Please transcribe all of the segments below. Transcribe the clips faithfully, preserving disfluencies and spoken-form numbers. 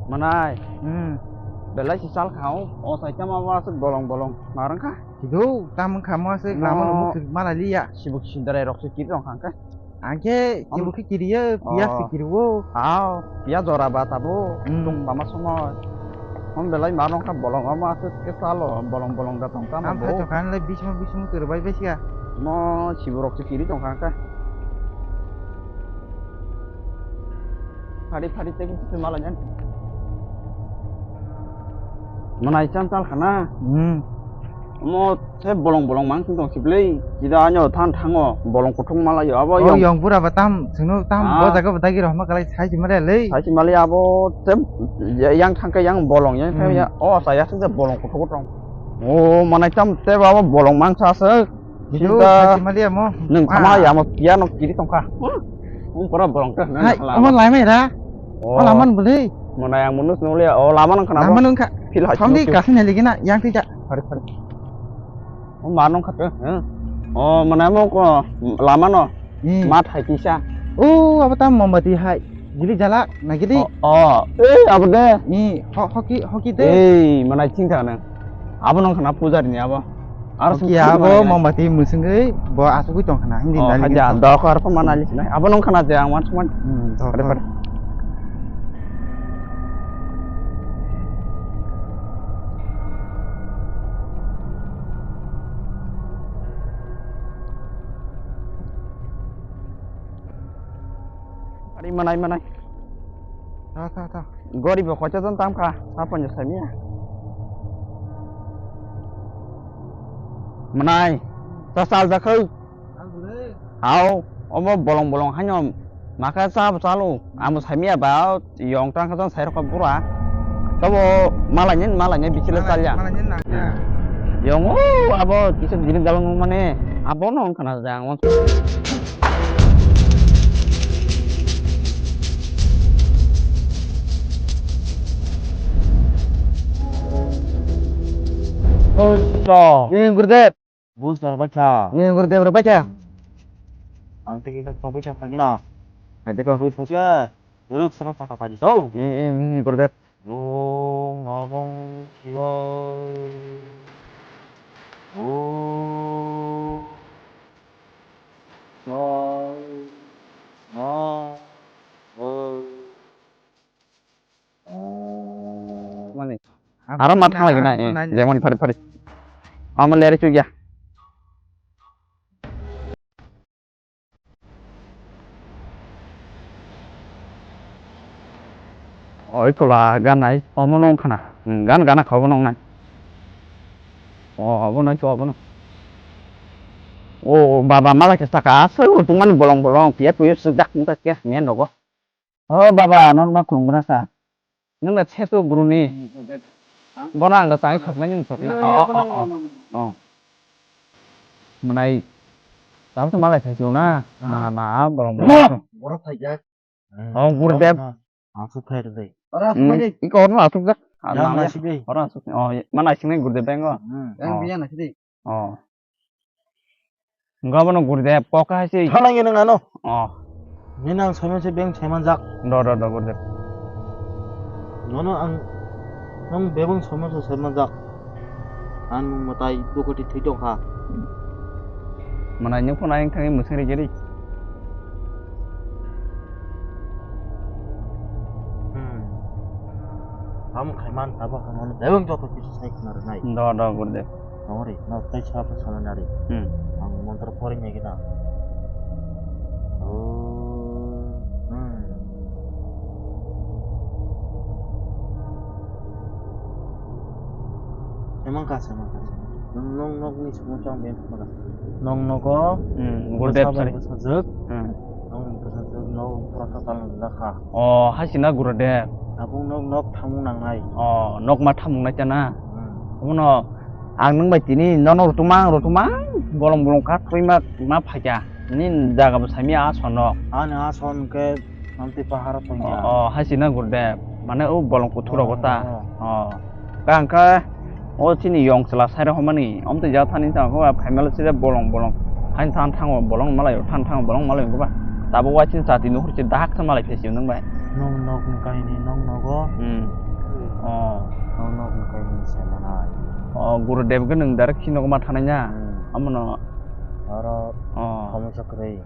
Manai. Hmm. Belai si sal khao. O sai tama wa asuk bolong bolong. Marang kha. Sido, tam wngkha mo asuk lama no mukhuk mala liya. Sibuk sindarai rok se kiri rong khang kha. Angke, sibuk khe kiriyo, piyas se kiriwo. Aw, piyas jora ba tabo. Hmm. Tung bama somo. Hon belai marang kha bolong ama asuk ke salo bolong bolong da tong tama. Am bo. Phato khan le bismo bismo tur bai bai siya. Mo sibu rok se kiri tong khang kha. Phari phari tei kisa mala jan. Manai cham chal khana. Hmm. Mo se bolong bolong mang tong siblei. Jida anyo than thango bolong kuthung mala yo abo. Oh, yong. Yong bura ba tam sunu tam bo jaga ba dagi rohma kalai sai si mare lei. Sai si mali abo se yang thangka yang bolong yang thangka ya. Hmm. Oh, saya se bolong kuthung kuthung. Oh, manai cham te abo bolong mang sa se. Yo, sinta. Hai, mali amo. Nwng sama ya amo piano kiri tongkha. Hmm. Nwng pura bolong khe, nwng hai, hala amo amo. Laimai ra. Oh. Hala man bwlwi. Mona yang munus nunglia. Oh, lama nang khana. Lama nung kha. Phil hai. Thangdi kasin heli gina, yang tija. Phari, phari. Oh, ma nung kha te, hmm. Oh, mona mo ko lama no. Hmm. Ma thai kisa. Oh, abo tam mombati hai. Gili jala, na gili. Oh, oh. Eh, abo de. Ni, ho-, hoki, hoki de. Eh, mana ching thang nang. Abo nang khana pujari ni abo. Ar hoki sung abo mana mombati musungui, bo asugui tong khana. Hindi. Oh, nali haja, gitu. Dok ar pun mana lis nai. Abo nang khana je ang wan suman. Hmm, dok. Pare, pare. Ari manai, manai. Tha, tha, tha. Gori bo kocha jon tam kha, apa nyo sami ya. Manai, ta sal jakhau. Hao, omo bolong bolong haino maka cha bo chalo, amo sami ya ba. Yong tang kha jang sai rokha bura. Tabo malaini, malaini bichila chalya. Malaini nang. Yong o abo kisa gini jabang mane abo no khana jang. Ni Gurudev. Bus dor bacha. Ni Gurudev ro bacha. Ang tiki ka kopi cha pagina. Ade ko hui phucha. Ruk sama paka padi to. Ni, ni Gurudev. Om Namah Shivaya. Om Namah. Mani. Aro ma thang lagi na, eh, jemon phari phari. Ama leri chugya. Oi tola gan nai, omo nong khana. Hmm, gan gana khobo nong nai. O, obo nai to, obo nong. O, baba, mala khe saka, asai utung mani bolong bolong, piya puyo sejak muka khe, men rogo. O baba, non ma khulumgra sa. Nung na chesu buru ni. Bono ang da chai khoknai nung sok na. Oh, oh, oh, oh. Mwnai. Tam tu malai thai na. Na, na, borok borok. Borok thai jak. Oh, Gurudev. Ang su thai dei. Ora su thai dei. Iko no asuk jak. Yang nasi dei. Ora asuk. Oh, mana sini Gurudev bengo. Yang biya nasi dei. Oh. Gobono Gurudev, kok hai se. Thanai nang ano. Oh. Nini ang soimon se beng saimanjak. Do, do, do, Gurudev. Nono ang, nong bebeng soimon se saimanjak. Ang mwtai dukoti thwi tongkha. Mwnai nung phano ayang thangwi mwswng ri giri. Hmm. Tamo khaiman tabo hwnmano bebeng joto kisa sai khna rwnai. Do, do, Gurudev. Tamo ri, no tei sa pha sana nari. Hmm. Ang montro pori nai gina. Oh. Hmm. Emang ka, emang ka. Nong, nong, nong ni semua cang ben. Nong nogo, hmm, Gurudev sari. Sajak. Hmm. Nong sajak, nong pura katal jakha. Oh, hai sina Gurudev. Abung nok, nok thamung nangnai. Oh, nok ma thamung nai chana. Hmm. Abono ang nung bai tini nono rutumang, rutumang, bolong bolong kha twi ma, ma phaikya. Nini jaga bo saimya ason no. Ani ason ke Amtwi paharo tongya. Oh, oh, hai sina Gurudev. Mane o bolong kuthuk rogo ta. Oh, oh. Oh. Ka hwnkhe o chini yong chwla sai rok hwnmani. Amtwi ja thani ta khe phaimalo sida bolong bolong. Hain than thango bolong malai, than thango bolong malai wngkhe ba. Tabuk waising chati nuhur se dahak se malai phesi nung bai. Nong nok ni kaini nong nogo. Hmm. Oh. Nong nok ni kaini se manai. Oh, Gurudev ke nung direct si nogo ma thanai na. Hmm. Amono. Aro. Oh. Kamo chakri.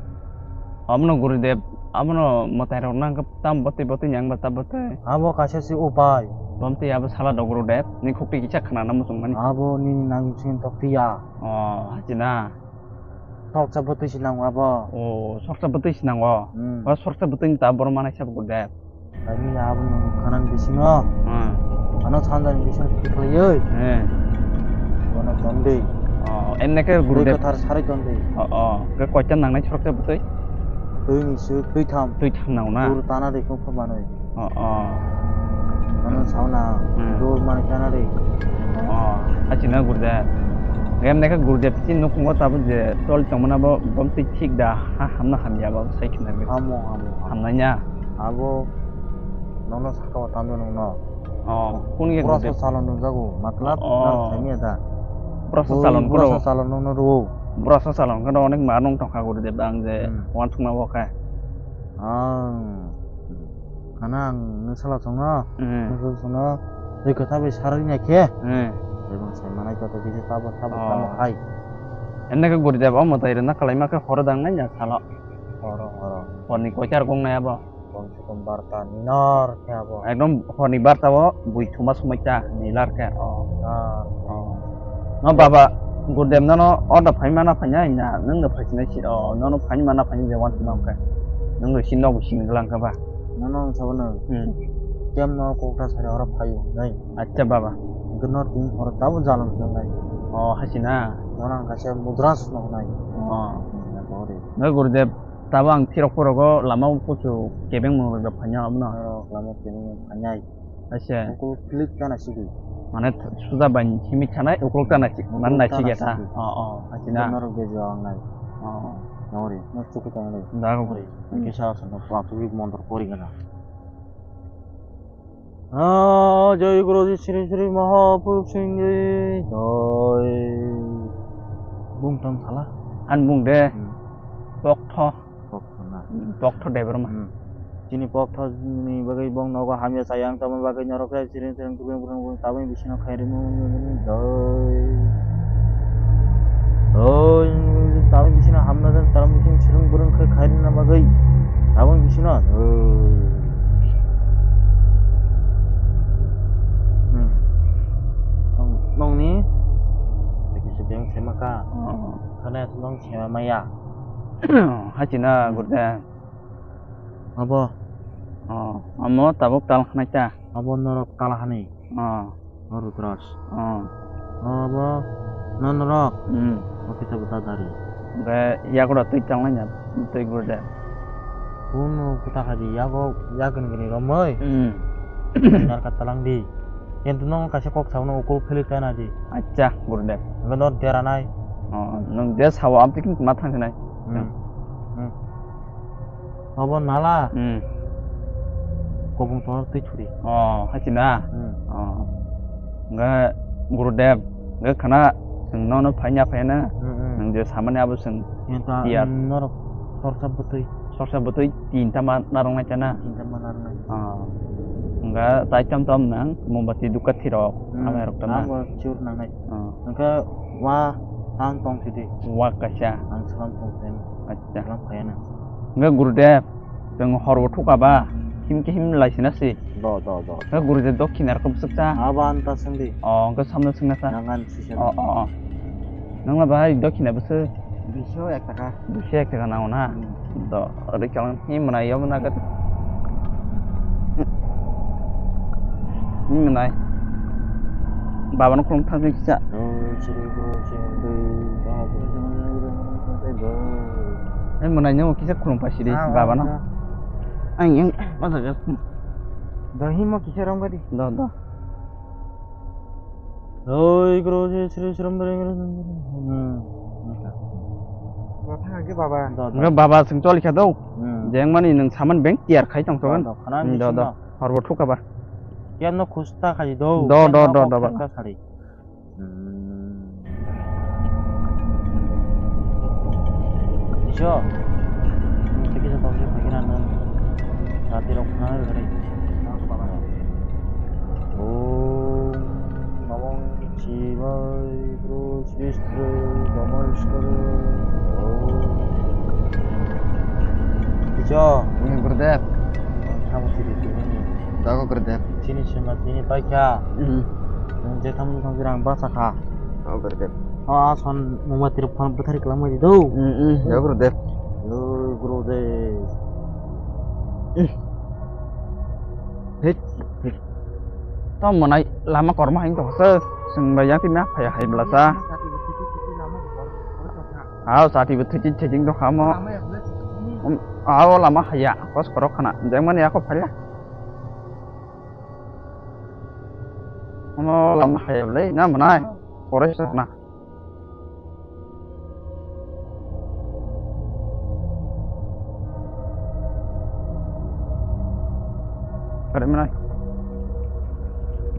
Amono Gurudev, amono mwtai rok nang tam bwtwi bwtwi nyang ba ta bwtwi. Abo kaisa si upai. Bwmtwi abo sala do Gurudev, ni khukti kisa khana na muchung mani. Abo ni nang sin tok tiya. Oh, hachina. Sorsa bwtwi si nango abo. Oh, sorsa bwtwi si nango. Hmm. Ba sorsa bwtwi ni ta boro manai sabo Gurudev. Tani abo nung khanang bisingo. Hmm. Ano sanjani bisingo tikhlaioi. Hmm. Bono tondwi. Oh, enne ke Twi Gurudev. Kothar sari tondwi. Oh, oh. Ke koita nangnai sorsa bwtwi? Twi ni su, twi tham. Twi tham nang na? Dur tana de kok manoi. Oh, oh. Ano sauna. Hmm. Dur mani kana de. Oh, achina Gurudev. Enne ke Gurudev si nukhungo tabuk je tol tongmana bo, bom twi thik da, ha, hamna hamya bo sai khna. Amo, amo. Hamnai ya. Abo nono saka o tando nungno. Oh, kun ye Pura gudep. Sa salon nungjago, matlab, Oh. Nang sami ada. Pura sa Oi, salon pura kono. Sa salon nungno ruo. Pura sa salon kono onek ma nung tongkha guri de bang je Hmm. Wan thungna bo khe. Ang, kana ang nung sala songno, Hmm. Nung sala songno, tei kotha bai sarani ya khe. Hmm. Tei bang sai manai kotha kisa tabo, tabo, Oh. Tamo hai. Enne ke guri de bo mo tai rena kalai ma khe horo dang nai ya sala. Horo, horo. Hor ni koitar gong nai abo. Kom se kom barta ninor khe abo. Ekdom horni barta o bui thuma sumai cha nilar khe. Oh. Ninor. Oh. No baba, Gurdem nono order phai mana phai nai na, nung no phai sinai si, oh, nono phai mana phai je wan sinai khe. Nung no sin no bu sin glang khe ba. Nono sabo no. Hmm. Kem no kokta sari oro phaio nai. Acha baba. Gwnor tin oro tabo jalan nai. Oh, hasina. Nono ang kaisa mudra sno nai. Oh. Na bori. No Gurdem. Tabo ang phirok phorogo lama o kuchu kebeng mwnwi rok phainai abono. Norok lama o kebeng mwnwi phainai. Aise. Ukulok click kana sidi. Mane suda bai himwi thanai ukulok tana si, ukulok mane nai tana sigi ta. Sidi. Oh, oh, aise na. Norok bejo ang nai. Oh. Nori, no chuku tang nai. Da ko. Nori. Kisa sa no patu montor kori kana. Ah, jai Guruji Sri Sri Mahapurush Singh Ji jai. Bung tam sala. An bung de. Hmm. Poktho. Poktho na. Hmm, poktho de berma. Hmm. Chini poktho ni bagwi bong nogo hamya sayang tamo bagwi norok sai siring siring tubung burung burung tabung bisino khairimu jai. Oi, tabuk bisino hamna jan, tabuk bisino sirung burung khe khairina bagwi. Tabuk bisino. Oi. Hmm. Nong, nongni? Teki se beng sema ka. Oh. Khana se nong sema maya. Hachina gurde. Abo. Oh, amo tabuk tal khanai ta. Abo norok tal hani. Oh. O Rudras. Oh. Abo nonorok. Hmm. O kisa bwta dari. Hwnkhe yagra twi tanglai na twi gurde. Kunu kwta khaidi yago yak gini gini romoi. Hmm. Narka talang di. Kintu nong kaisa kok sauna ukul philip kana di. Acha gurde. Hwnkhe no deranai. Oh, nong de sawa amtwi kin ma thang khnai. Hmm. Hmm. Obo nala. Hmm. Kobong tor twi thuri. Oh, hachi na? Hmm. Oh. Nga Gurudev, nga khana chwng nono phaiya phaiya na. Hmm, hmm. Nang je samani abo chwng Yang ta, tiyar. Hmm, norok sorsa bwtwi. Sorsa bwtwi tinta ma narwk nai chana. Tinta ma narwk nai. Oh. Nga tai tam tam nang mombati duka thirok. Hmm. Amai rok tam na. Abo chur nangnai. Oh. Hwnkhe wa tang tong sidi. Wa kaisa. Ang salam tong sen. Acha. Salam phaiya na. Hwnkhe Gurudev, chwng hor bo thuka ba, him khe him lai sina si. Do, do, do. Hwnkhe Gurudev dokhina rok bwswk cha? Abo ang ta swngdi. Oh, hwnkhe samno swngna sa. Nangan sisa. Oh, oh, oh. Nangla bahai dokhina bwswk? Duiso ek taka. Duiso ek taka nango na? Hmm. Do, ori kalang him mwnai, yomo naga. Him mwnai. Baba no khulum thang kisa. Oh, siri bro, siri bro, baba bro. Ai mwnai no kisa khulum pa siri, ah, baba no. Ah, ah. Ang yang masa ga. Do himo kisa rong gadi. Do, do. Oi, gro je sri sri ram dare. Hmm. Baba thang age baba. Do, do. Enggak baba sing choli kha do. Hmm. Jeng mani nang saman beng tiar khai tong sogan. Do, do, khana. Hmm, do, do. Hor bo thuka ba. Kian no khusta khai do. Do, do, do, do, ba. Sari. Hmm. Iso. Tiki sa tong se pagina non. Rat Om Namo Shivaya, Bro Srishti, Bro Manoskar. Om. Kicho? Ini Gurudev. Kamu sini sini. Dago Gurudev. Sini sini sini paikha. Hmm. Nang je thamu thamu rang basa kha. Dago Gurudev. Oh, ason mumati rok phone bwthari kwlangma di do. Hmm, hmm. Dago Gurudev. Yo Gurudev. Hmm. Hit, hit. Tamo mwnai lama korma hai wngtong se, chwng bai yang twi ma phaiya hai bwlasa. Hao, chati bo thwijing thwijing dong kha omo. Lama ya bwlai. Um, hao, lama haiya, kos korok khana. Jeng mani ako phaiya. Omo lama haiya bwlai, na mwnai. Korai se na. Kare mwnai.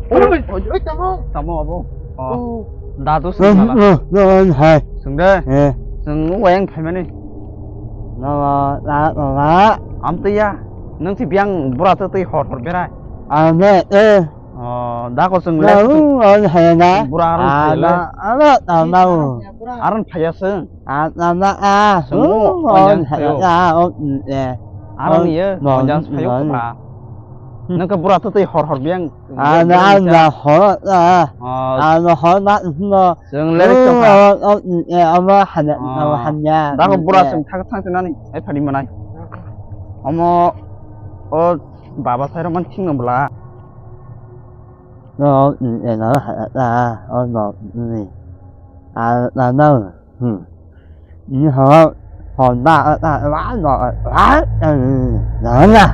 Oi, oi, oi, tamo. Tamo abo. Oh. Oh. Dadu sung sala. Oh, oh, oh, hai. Sung de. Eh. Sung wayang phaimani. Na, na, na, na. Am twi ya. Nung si biang bura twi twi hor hor berai. Ame, eh. Oh, da ko sung le. Na, uh, oh, hai na. Bura aron phai le. Ama, ama, ama, oh. Aron phaiya sung. Ah, na, na, ah. Sung, oh, oh, onjang hai, phayo. Ah, oh, mm, eh. Aron oh, ye, no, onjang phayo no, kobra. Nung ke bura twi twi hor hor biang. Ah, na, na, hor, ah. Oh. Ah, na, hor, na, no. Sung le, oh, chokha. Oh, oh, mm, eh, ama, hanya, oh, ama, hanya. Da ko mm, bura eh. Sung thak thang nani. Ai phadi manai. Omo, o, baba sai roman ching no bla. No, mm, eh, no, ha, ha, ha, oh, no, mm, ah, no, no, hmm. Ni ho, ho, na, na, na, no, ah, mm, no, na.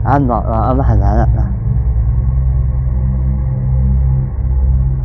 Ah, no, no, ah, ha, na, na, na.